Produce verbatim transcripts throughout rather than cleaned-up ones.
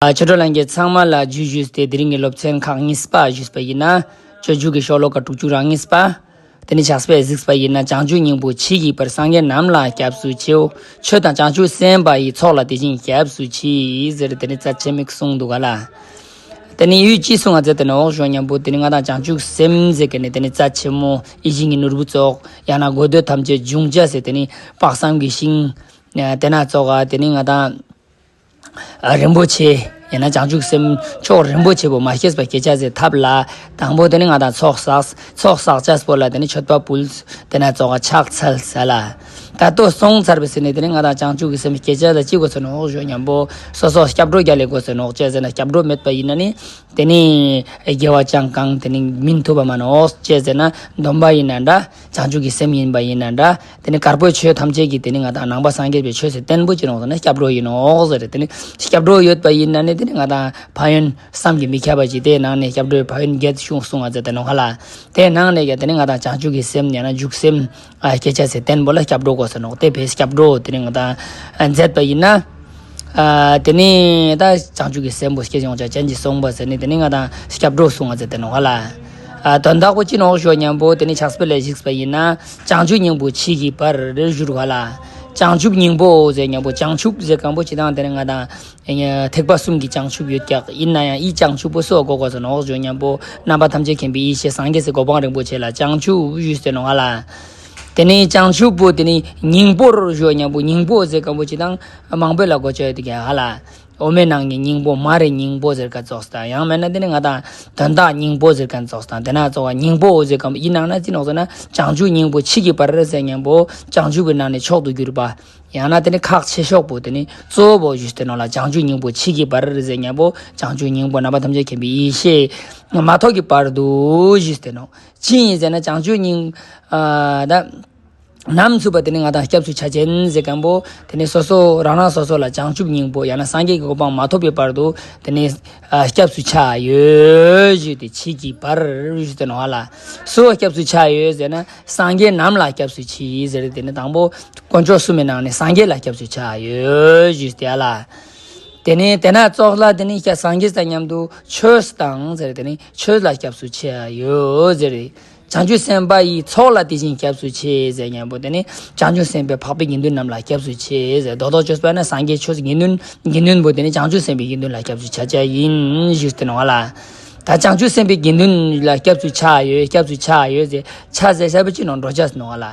ཨ། ཆོས་གྲོགས་ལྷན་རྒྱས་ཚང་མ་ལ་ཇུ་ཞུས་ཏེ། དེ་རིང་གི་སློབ་ཚན་ཁག་གཉིས་པ་ཞུས་པ་ཡིན་ན། སྤྱོད་འཇུག་གི་ཤོ་ལོ་ཀ་དྲུག་ཅུ་རེ་གཉིས་པ། དེ་ནི་ཕྱག་དཔེ་གཟིགས་པ་ཡིན་ན། བྱང་ཆུབ་སྙིང་པོ་མཆིས་ཀྱི་བར། སངས་རྒྱས་རྣམས་ལ་སྐྱབས་སུ་མཆིའོ། ཆོས་དང་བྱང་ཆུབ་སེམས་དཔའ་ཡི། ཚོགས་ལ་དེ་བཞིན་སྐྱབས་སུ་མཆི། ཟེར་དེ་ནི་རྩ་ཆེན་མིག་གསུངས་འདུག་ག་ལ། དེ་ནི་ཡུལ་ཅི་གསུང་ང་མཛད་དེ་ནོག་ཞུ་སྙམ་པོ། དེ་ནི་ང་དང་བྱང་ཆུབ་སེམས་ཟེར་གི་ནི་དེ་ནི་རྩ་ཆེན་མོ་ཡིད་བཞིན་གྱི་ནོར་བུ་ཙོགས། ཡང་ན་དགོས་འདོད་ཐམས་ཅད་འབྱུང་བྱ་ཟེར་དེ་ནི་དཔག་བསམ་གྱི་ཤིང་། དེ་ན་ཙོགས་ག་དེ་ནི་ང་དང་རིན་པོ་ཆེ། ཡང་ན་བྱང་ཆུབ་སེམས་མཆོག་རིན་པོ་ཆེ་པོ་མ་སྐྱེས་པ་སྐྱེ་བྱ་ཟེར་ཐབས་ལ། དང་པོ་དེ་ནི་ང་དང་ཚོགས་བསགས། ཚོགས་བསགས་བྱས་པོ་ལ་དེ་ནི་མཆོད་པ་ཕུལ། དེ་ན་ཙོགས་ག་ཕྱག་འཚལ་ཟེར་ལ། ད་ལྟོ་སོང་ཚར་བའི་ཟེར་ནས་དེ་ནི་ང་དང་བྱང་ཆུབ་ཀྱི་སེམས་སྐྱེ་བྱ་ལ་ཅི་དགོས་ཟེར་ནོག་ཞུ་སྙམ་པོ། སོ་སོ་སྐྱབས་འགྲོ་རྒྱལ་ལ་དགོས་ཟེར་ནོག་ཅི་ཟེར་ན་སྐྱབས་འགྲོ་མེད་པ་ཡིན་ན་ནི། དེ་ནི་དགེ་བ་ཅང་གང་དེ་ནི་སྨིན་ཐུབ་པ་མ་ནོག་ཅི་ཟེར་ན་སྡོམ་པ་ཡིན་ན་འདྲ། བྱང་ཆུབ་ཀྱི་སེམས་ཡིན་པ་ཡིན་ན་འདྲ། དེ་ནི་དཀར་པོའི་ཆོས་ཐམས་ཅད་ཀྱི་དེ་ནི་ང་དང་ནང་པ་སངས་རྒྱས་པའི་ཆོས་སུ་བརྟན་པོ་ཅི་ནོག་ཟེར་ན་སྐྱབས་འགྲོ་ཡིན་ནོག་ཟེར། དེ་ནི་སྐྱབས་འགྲོ་ཡོད་པ་ཡིན་ན་ནི་དེ་ནི་ང་དང་ཕན་ཡོན་བསམ་གྱིས་མི་ཁྱབ་པ་ཅིག་དེའི་ནང་ནས་སྐྱབས་འགྲོའི་ཕན་ཡོན་བརྒྱད་ཅུ་གསུང་ང་མཛད་དེ་ནོག་ཧ་ལ། དེའི་ནང་ནས་ཀྱང་དེ་ནི་ང་དང་བྱང་ཆུབ་ཀྱི་སེམས་ཡང་ན་འཇུག་སེམས། ཨ། སྐྱེ་བྱ་ཟེར་བརྟན་པོ་ལ་སྐྱབས་འགྲོ་དགོས་ཟེར་ནོག་དེ་བས་སྐྱབས་འགྲོ་དེ་ནི་ང་དང་མཛད་པ་ཡིན་ན། ཨ། དེ་ནི་ད་བྱང་ཆུབ་ཀྱི་སེམས་པོ་སྐྱེ་ཡོང་བྱ་ཅན་གྱི་གསུངས་པ་ཟེར་ནི་དེ་ནི་ང་དང་སྐྱབས་འགྲོ་གསུང་ང་མཛད་དེ་ནོག་ཧ་ལ། ཨ། དོན་དག་པོ་ཅི་ནོག་ཞུ་སྙམ་པོ། དེ་ནི་ཕྱག་དཔེ་ལ་གཟིགས་པ་ཡིན་ན། བྱང་ཆུབ་སྙིང་པོ་མཆིས་ཀྱི་བར་རེ་ཞུ་རུ་ཧ་ལ། བྱང་ཆུབ་སྙིང་པོ་ཟེར་སྙམ་པོ། བྱང་ཆུབ་ཟེར་གང་པོ་ཅི་དང་དེ་ནི་ང་དང་ཐེག་པ་གསུམ་གྱི་བྱང་ཆུབ་ཡོད་ཀྱག་ཡིན་ན་ཡང་ཡི་བྱང་ཆུབ་པོ་སུ་གོ་དགོས་ཟེར་ནོག་ཞུ་སྙམ་པོ། རྣམ་པ་ཐམས་ཅད་མཁྱེན་པའི་ཡེ་ཤེས་སངས་རྒྱས་སི་གོ་འཕང་རིན་པོ་ཆེ་ལ་བྱང་ཆུབ་ཞུས་ཏེ་ནོག་ཧ་ལ། དེ་ནི་བྱང་ཆུབ་པོ་དེ་ནི་སྙིང་པོར་ཞུ་སྙམ་པོ། སྙིང་པོ་ཟེར་གང་པོ་ཅི་དང་མང་པོ་ལ་གོ་ཆོད་དེ་ཀྱག་ཧ་ལ། འོ་མའི་ནང་གི་སྙིང་པོ། མ་རེ་སྙིང་པོ་ཟེར་ག་ཙོགས་དང་། ཡང་མེད་ན་དེ་ནི་ང་དང་དོན་དག་སྙིང་པོ་ཟེར་ག་ཙོགས་དང་། དེ་ན་ཙོགས་སྙིང་པོ་ཟེར་གང་པོ་ཡིན་ནང་ན་ཅི་ནོག་ཟེར་ན། བྱང་ཆུབ་སྙིང་པོ་མཆིས་ཀྱི་བར་ཟེར་སྙམ་པོ། བྱང་ཆུབ་ཀྱི་ནང་ནས་མཆོག་ཏུ་གྱུར་པ། ཡང་ན་དེ་ནི་ཁག་ཆེ་ཤོས་པོ་དེ་ནི་གཙོ་བོ་ཞུས་ཏེ་ནོག་ལ། བྱང་ཆུབ་སྙིང་པོ་མཆིས་ཀྱི་བར་ཟེར་སྙམ་པོ། བྱང་ཆུབ་སྙིང་པོ་རྣམ་པ་ཐམས་ཅད་མཁྱེན་པའི་ཡེ་ཤེས་མ་ཐོབ་ཀྱི་བར་དུ་ཞུས་ཏེ་ནོག་ཅི་ཡིན་ཟེར་ན་བྱང་ཆུབ་སྙིང་། ཨ། ད་ནམ་ཚུགས་པ་དེ་ནི་ང་དང་སྐྱབས་སུ་ཆ་ཅན་ཟེར་གང་པོ། དེ་ནི་སོ་སོ་རང་རང་སོ་སོ་ལ་བྱང་ཆུབ་སྙིང་པོ་ཡང་ན་སངས་རྒྱས་ཀྱི་གོ་འཕང་མ་ཐོབ་པའི་བར་དུ་དེ་ནི། ཨ། སྐྱབས་སུ་ཆ་ཡོད་ཞུས་ཏེ། མཆིས་ཀྱི་བར་ཞུས་ཏེ་ནོག་ཧ་ལ། སུ་སྐྱབས་སུ་ཆ་ཡོད་ཟེར་ན་སངས་རྒྱས་རྣམས་ལ་སྐྱབས་སུ་མཆི་ཟེར། དེ་ནི་དང་པོ་དཀོན་མཆོག་གསུམ་མའི་ནང་ནས་སངས་རྒྱས་ལ་སྐྱབས་སུ་ཆ་ཡོད་ཞུས་ཏེ་ཨ་ལ། དེ་ནས་དེ་ན་ཙོགས་ལ་དེ་ནི་སངས་རྒྱས་དང་མཉམ་དུ་ཆོས་དང་ཟེར། དེ་ནི་ཆོས་ལ་སྐྱབས་སུ་མཆི་ཡོད་ཟེར། བྱང་ཆུབ་སེམས་དཔའ་ཡི། ཚོགས་ལ་དེ་བཞིན་སྐྱབས་སུ་མཆི་ཟེར་སྙམ་པོ། དེ་ནི་བྱང་ཆུབ་སེམས་དཔའི་འཕགས་པའི་དགེ་འདུན་རྣམས་ལ་སྐྱབས་སུ་མཆི་ཟེར། རྡོག་རྡོག་བཅོས་པ་ན་སངས་རྒྱས་ཆོས་དགེ་འདུན། དགེ་འདུན་པོ་དེ་ནི་བྱང་ཆུབ་སེམས་དཔའི་དགེ་འདུན་ལ་སྐྱབས་སུ་ཆ་བྱ་ཡིན་ཞུས་ཏེ་ནོག་ལ། ད་བྱང་ཆུབ་སེམས་དཔའི་དགེ་འདུན་ལ་སྐྱབས་སུ་ཆ་ཡོད། སྐྱབས་སུ་ཆ་ཡོད་ཟེར། ཆ་ཟེར་ས་པོ་ཅི་ནོག་འགྲོ་བྱ་ཟེར་ནོག་ལ།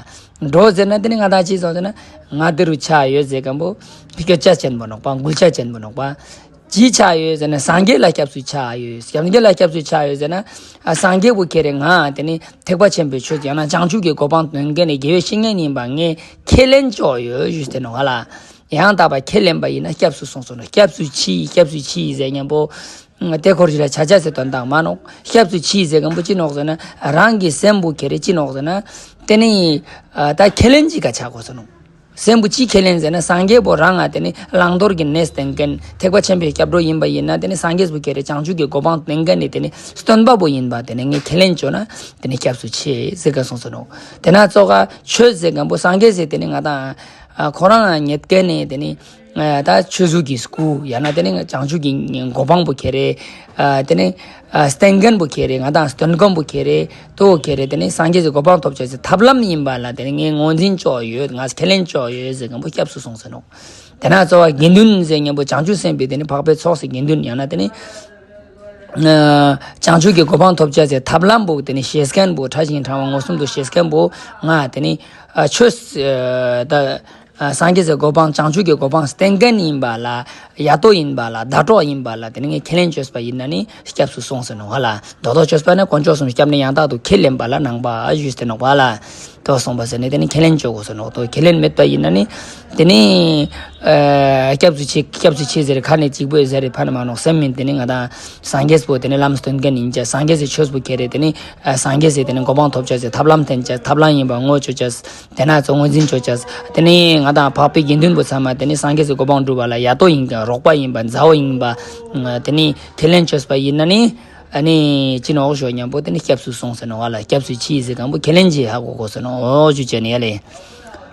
འགྲོ་ཟེར་ན་དེ་ནི་ང་དང་ཅི་སོང་ཟེར་ན། ང་དེ་རུ་ཆ་ཡོད་ཟེར་གང་པོ། སྐྱོད་བྱ་ཅན་པོ་ནོག་པ། འགུལ་བྱ་ཅན་པོ་ནོག་པ། ཅི་ཆ་ཡོད་ཟེར་ན་སངས་རྒྱས་ལ་སྐྱབས་སུ་ཆ་ཡོད། སངས་རྒྱས་ལ་སྐྱབས་སུ་ཆ་ཡོད་ཟེར་ན། ཨ། སངས་རྒྱས་པོ་ཁྱེད་རེ་ང་དེ་ནི་ཐེག་པ་ཆེན་པོའི་ཆོས་ཡང་ན་བྱང་ཆུབ་ཀྱི་གོ་འཕང་སྟོན་མཁན་ནི་དགེ་བའི་བཤེས་གཉེན་ཡིན་པ་ངས་ཁས་ལེན་ཆོག་ཡོད་ཞུས་ཏེ་ནོག་ལ། ཡང་དག་པ་ཁས་ལེན་པ་ཡིན་ན་སྐྱབས་སུ་སོང་ཟེར་ནོག་སྐྱབས་སུ་མཆི། སྐྱབས་སུ་མཆི་ཟེར་སྙམ་པོ། དེ་ཁོར་ཞིག་ལ་ཆ་བྱ་ཟེར་དོན་དག་མ་ནོག་སྐྱབས་སུ་མཆི་ཟེར་གང་པོ་ཅི་ནོག་ཟེར་ན་རང་གི་སེམས་པོ་ཁྱེད་རེ་ཅི་ནོག་ཟེར་ན། དེ་ནི་ད་ཁས་ལེན་ཅིག་ག་ཆ་དགོས་ཟེར་ནོག་སེམས་པོ་ཅི་ཁས་ལེན་ཟེར་ན་སངས་རྒྱས་པོ་རང་ང་དེ་ནི་བླང་དོར་གྱི་གནས་སྟོན་མཁན་ཐེག་པ་ཆེན་པོའི་སྐྱབས་འགྲོ་ཡིན་པ་ཡིན་ན་དེ་ནི་སངས་རྒྱས་པོ་ཁྱེད་རེ་བྱང་ཆུབ་ཀྱི་གོ་འཕང་སྟོན་མཁན་ནི་དེ་ནི་སྟོན་པ་པོ་ཡིན་པ་དེ་ནི་ངས་ཁས་ལེན་ཆོག་ན་དེ་ནི་སྐྱབས་སུ་མཆི་ཟེར་ག་སོང་ཟེར་ནོག་དེ་ན་ཙོགས་ག་ཆོས་ཟེར་གང་པོ་སངས་རྒྱས་ཟེར་དེ་ནི་ང་དང་ཁོ་རང་ཉེད་མཁན་ནི་དེ་ནི། ད་ཆོས་གཟུགས་ཀྱི་སྐུ་ཡང་ན་དེ་ནི་བྱང་ཆུབ་ཀྱི་གོ་འཕང་པོ་ཁྱེད་རེ། དེ་ནི་སྟོན་མཁན་པོ་ཁྱེད་རེ། ང་དང་སྟོན་མཁན་པོ་ཁྱེད་རེ། དོ་ཁྱེད་རེ་དེ་ནི་སངས་རྒྱས་ཀྱི་གོ་འཕང་ཐོབ་བྱ་ཟེར་ཐབས་ལམ་ཡིན་པ་ལ་དེ་ནི་ངས་ངོས་འཛིན་ཆོག་ཡོད། ང་ཁས་ལེན་ཆོག་ཡོད་ཟེར་མཁན་པོ་སྐྱབས་སུ་སོང་ཟེར་ནོག་དེ་ན་གཙོ་བོ་དགེ་འདུན་ཟེར་མཁན་པོ་བྱང་ཆུབ་སེམས་དཔའི་དེ་ནི་འཕགས་པའི་ཚོགས་སུ་དགེ་འདུན་ཡང་ན་དེ་ནི། བྱང་ཆུབ་ཀྱི་གོ་འཕང་ཐོབ་བྱ་ཟེར་ཐབས་ལམ་པོ་དེ་ནི་ཤེས་མཁན་པོ་ཕྲ་ཞིང་ཕྲ་བ་མངོན་སུམ་དུ་ཤེས་མཁན་པོ་ང་དེ་ནི་ཆོས་ད། སངས་རྒྱས་སའི་གོ་འཕང་བྱང་ཆུབ་ཀྱི་གོ་འཕང་སྟོན་མཁན་ཡིན་པ་ལ། ཡ་ཏོ་ཡིན་པ་ལ། ཟླ་གྲོགས་ཡིན་པ་ལ་དེ་ནི་ངས་ཁས་ལེན་བཅོས་པ་ཡིན་ན་ནི་སྐྱབས་སུ་སོང་ཟེར་ནོག་ལ། རྡོག་རྡོག་བཅོས་པ་ནི་དཀོན་མཆོག་གསུམ་སྐྱབས་གནས་ཡང་དག་ཏུ་ཁས་ལེན་པ་ལ་ནང་པ་ཞུས་ཏེ་ནོག་པ་ལ། དོ་གསུངས་པ་ཟེར་ནི་དེ་ནི་ཁས་ལེན་བཅོ་དགོས་ཟེར་ནོག་དོ་ཁས་ལེན་མེད་པ་ཡིན་ན་ནི། དེ་ནི། སྐྱབས་སུ་མཆི་སྐྱབས་སུ་མཆི་ཟེར་ཁ་ནས་གཅིག་པོ་ཟེར་རེ་ཕ་ནི་མ་ནོག་སེམས་མིན་དེ་ནི་ང་དང་སངས་རྒྱས་པོ་དེ་ནི་ལམ་སྟོན་མཁན་ཡིན་ཅེས་སངས་རྒྱས་སའི་ཆོས་པོ་ཁྱེད་རེ་དེ་ནི། སངས་རྒྱས་སའི་དེ་ནི་གོ་འཕང་ཐོབ་བྱ་ཟེར་ཐབས་ལམ་བསྟན་ཅེས་ཐབས་ལམ་ཡིན་པ་ངོ་ཆོད་ཅེས། དེ་ན་ཚོ་ངོས་འཛིན་བཅོ་བྱ། དེ་ནི་ང་དང་འཕགས་པའི་དགེ་འདུན་པོ་ཚང་མ་དེ་ནི་སངས་རྒྱས་སའི་གོ་འཕང་སྒྲུབ་པ་ལ་ཡ་ཏོ་ཡིན་ག་རོགས་པ་ཡིན་པ་མཛའ་བོ་ཡིན་པ། དེ་ནི་ཁས་ལེན་བཅོས་པ་ཡིན་ན་ནི། ཨ་ནི་ཅི་ནོག་ཞུ་སྙམ་པོ་དེ་ནི་སྐྱབས་སུ་སོང་ཟེར་ནོག་ལ་སྐྱབས་སུ་མཆི་ཟེར་གང་པོ་ཁས་ལེན་བྱེད་ཧ་གོ་དགོས་ཟེར་ནོག་ཞུ་བྱས་ནི་ཡ་ལེ།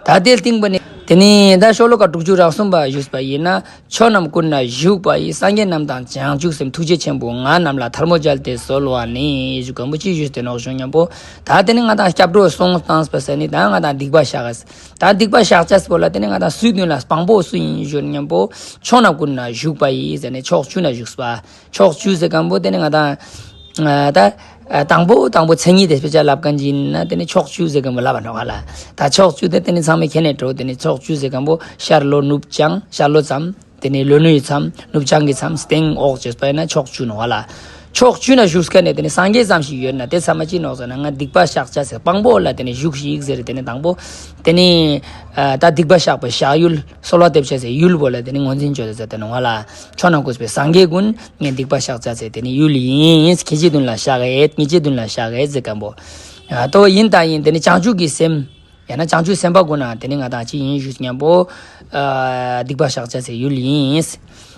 ད་དེ་སྟིང་པ་ནི་དེ་ནི་ད་ཤོ་ལོ་ཀ་དྲུག་ཅུ་རེ་གསུམ་པ་ཞུས་པ་ཡིན་ན། ཕྱོགས་རྣམས་ཀུན་ན་བཞུགས་པ་ཡི། སངས་རྒྱས་རྣམས་དང་བྱང་ཆུབ་སེམས། ཐུགས་རྗེ་ཆེན་པོ་ང་རྣམས་ལ། ཐལ་མོ་སྦྱར་ཏེ་གསོལ་བ་ནི། ཞུ་གམ་པོ་ཅི་ཞུས་ཏེ་ནོག་ཞུ་མཉམ་པོ། ད་དེ་ནི་ང་དང་སྐྱབས་འགྲོ་སོང་བཏང་སྤེ་ས་ནི་ད་ང་དང་སྡིག་པ་བཤགས། ད་སྡིག་པ་བཤགས་བྱས་པོ་ལ་དེ་ནི་ང་དང་སུའི་མདུན་ལ་དང་པོ་སུ་ཡིན་ཞུ་མཉམ་པོ། ཕྱོགས་རྣམས་ཀུན་ན་བཞུགས་པ་ཡི་ཟེར་ནས་ཕྱོགས་བཅུ་ན་བཞུགས་པ། ཕྱོགས་བཅུ་ཟེར་གམ་པོ་དེ་ནི་ང་དང་ད་དང་པོ་དང་པོ་མཚན་ཉིད་དེ་སྤེ་ཆ་ལབ་མཁན་ཅིག་ཡིན་ན་དེ་ནི་ཕྱོགས་བཅུ་ཟེར་གམ་པོ་ལབ་པ་ནོག་ལ། ད་ཕྱོགས་བཅུ་དེ་དེ་ནི་ཚང་མས་མཁྱེན་ནས་འགྲོ། དེ་ནི་ཕྱོགས་བཅུ་ཟེར་གམ་པོ་ཤར་ལྷོ་ནུབ་བྱང་། ཤར་ལྷོ་མཚམས། དེ་ནི་ལྷོ་ནུབ་མཚམས། ནུབ་བྱང་གི་མཚམས། སྟེང་འོག་བྱས་པ་ཡིན་ན་ཕྱོགས་བཅུ་ནོག་ལ། ཕྱོགས་བཅུ་ན་བཞུགས་མཁན་ནི་དེ་ནི་སངས་རྒྱས་ཙམ་ཞིག་ཡོད་ན་དེ་ཚང་མ་ཅི་ནོག་ཟེར་ན་ང་སྡིག་པ་བཤགས་བྱ་ཟེར་དང་པོ་ལ་དེ་ནི་བཞུགས་ཤིག་ཟེར། དེ་ནི་དང་པོ་དེ་ནི་ད་སྡིག་པ་བཤགས་པའི་བཤགས་ཡུལ་གསོལ་བ་འདེབས་བྱ་ཟེར་ཡུལ་པོ་ལ་དེ་ནི་ངོས་འཛིན་བྱོས་ཟེར་དེ་ནོག་ལ། ཕྱོགས་རྣམས་ཀུན་པའི་སངས་རྒྱས་ཀུན་ངས་སྡིག་པ་བཤགས་བྱ་ཟེར་དེ་ནི་ཡུལ་ཡིན། ཁྱེད་ཀྱི་མདུན་ལ་བཤགས་ཡེད། ངེད་ཀྱི་མདུན་ལ་བཤགས་ཡེད་ཟེར་གམ་པོ། ལྟོ་ཡིན་ད་ཡིན་དེ་ནི་བྱང་ཆུབ་ཀྱི་སེམས། ཡང་ན་བྱང་ཆུབ་སེམས་དཔའ་ཀུན་ན་དེ་ནི་ང་དང་ཅི་ཡིན་ཞུས་མཉམ་པོ། སྡིག་པ་བཤགས་བྱ་ཟེར་ཡུལ་ཡིན།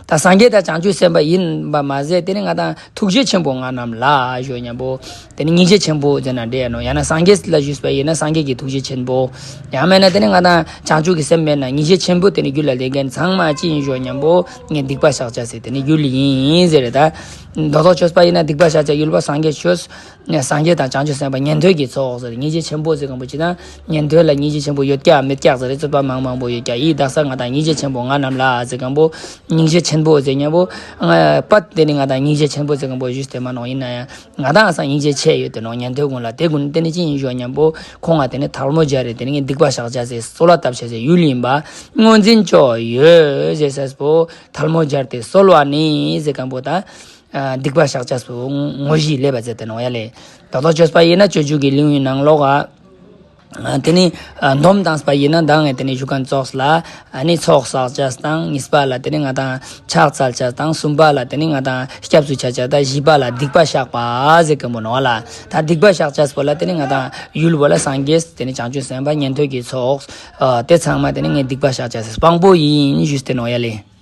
ད་སངས་རྒྱས་དང་བྱང་ཆུབ་སེམས་དཔའ་ཡིན་པ་མ་ཟད་དེ་ནི་ང་དང་ཐུགས་རྗེ་ཆེན་པོ་ང་རྣམས་ལ་ཞུ་མཉམ་པོ། དེ་ནི་སྙིང་རྗེ་ཆེན་པོ་ཟེར་ན་འགྲིག་ཡ་ནོག། ཡང་ན་སངས་རྒྱས་ལ་ཞུས་པ་ཡིན་ན་སངས་རྒྱས་ཀྱི་ཐུགས་རྗེ་ཆེན་པོ། ཡང་མེད་ན་དེ་ནི་ང་དང་བྱང་ཆུབ་ཀྱི་སེམས་མེད་ན་སྙིང་རྗེ་ཆེན་པོ་དེ་ནི་རྒྱུད་ལ་ལྡན་མཁན་ཚང་མ་ཅི་ཡིན་ཞུ་མཉམ་པོ་ངས་སྡིག་པ་བཤགས་བྱ་ཟེར་དེ་ནི་ཡུལ་ཡིན་ཟེར། ད་རྡོག་རྡོག་བྱས་པ་ཡིན་ན་སྡིག་པ་བཤགས་བྱ་ཡུལ་པ་སངས་རྒྱས་ཆོས། སངས་རྒྱས་དང་བྱང་ཆུབ་སེམས་དཔའ་ཉན་ཐོས་ཀྱི་ཚོགས་ཟེར། སྙིང་རྗེ་ཆེན་པོ་ཟེར་གམ་པོ་ཅི་ན་ཉན་ཐོས་ལ་སྙིང་རྗེ་ཆེན་པོ་ཡོད་ཀྱག་མེད་ཀྱག་ཟེར་རྩོད་པ་མང་མང་པོ་ཡོད་ཀྱག། ཡི་དྭགས་ས་ང་དང་སྙིང་རྗེ་ཆེན་པོ་ང་རྣམས་ལ་ཟེར་གམ་པོ། སྙིང་རྗེ་ཆེན་པོ་ཟེར་མཉམ་པོ། ང་པད་དེ་ནི་ང་དང་སྙིང་རྗེ་ཆེན་པོ་ཟེར་གམ་པོ་ཞུས་ཏེ་མ་ནོག། ཡིན་ན་ཡང་ང་དང་ས་སྙིང་རྗེ་ཆེ་ཡོད་དེ་ནོག། ཉན་ཐོས་ཀུན་ལ་དེ་ཀུན་དེ་ནི་ཅི་ཡིན་ཞུ་མཉམ་པོ་ཁོང་ང་དེ་ནི་ཐལ་མོ་སྦྱར་རེ་དེ་ནི་ངས་སྡིག་པ་བཤགས་བྱ་ཟེར་གསོལ་བ་བཏབ་བྱ་ཟེར་ཡུལ་ཡིན་པ་ངོས་འཛིན་བྱོས་ཡོད་ཟེར་ས་པོ་ཐལ་མོ་སྦྱར་ཏེ་གསོལ་བ་ནི་ཟེར་གམ་པོ་ད། སྡིག་པ་བཤགས་བྱ་སོགས་དངོས་གཞི་ལས་པ་ཟེར་ཏེ་ནོག་ཡ་ལེ། ད་ལྟ་བཅོས་པ་ཡིན་ན་སྤྱོད་འཇུག་གི་ལེའུའི་ནང་ལོགས་ཨ། དེ་ནི་འདོམ་བཏང་པ་ཡིན་ན་ད་ངས་དེ་ནི་ཞུ་མཁན་ཚོགས་ལ་ཨ་ནི་ཚོགས་བསགས་བྱ་དང་གཉིས་པ་ལ་དེ་ནི་ང་དང་ཕྱག་འཚལ་བྱ་དང་གསུམ་པ་ལ་དེ་ནི་ང་དང་སྐྱབས་སུ་ཆ་བྱ་དང་བཞི་པ་ལ་སྡིག་པ་བཤགས་པ་ཟེར་གི་མོ་ནོག་ལ། ད་སྡིག་པ་བཤགས་བྱ་སོགས་ལ་དེ་ནི་ང་དང་ཡུལ་བོ་ལ་སངས་རྒྱས་དེ་ནི་བྱང་ཆུབ་སེམས་དཔའ་ཉན་ཐོས་ཀྱི་ཚོགས་དེ་ཚང་མ་དེ་ནི་ངས་སྡིག་པ་བཤགས་བྱ་ཟེར་དཔང་པོ་ཡིན་ཞུས་ཏེ་ནོག་ཡ་ལེ།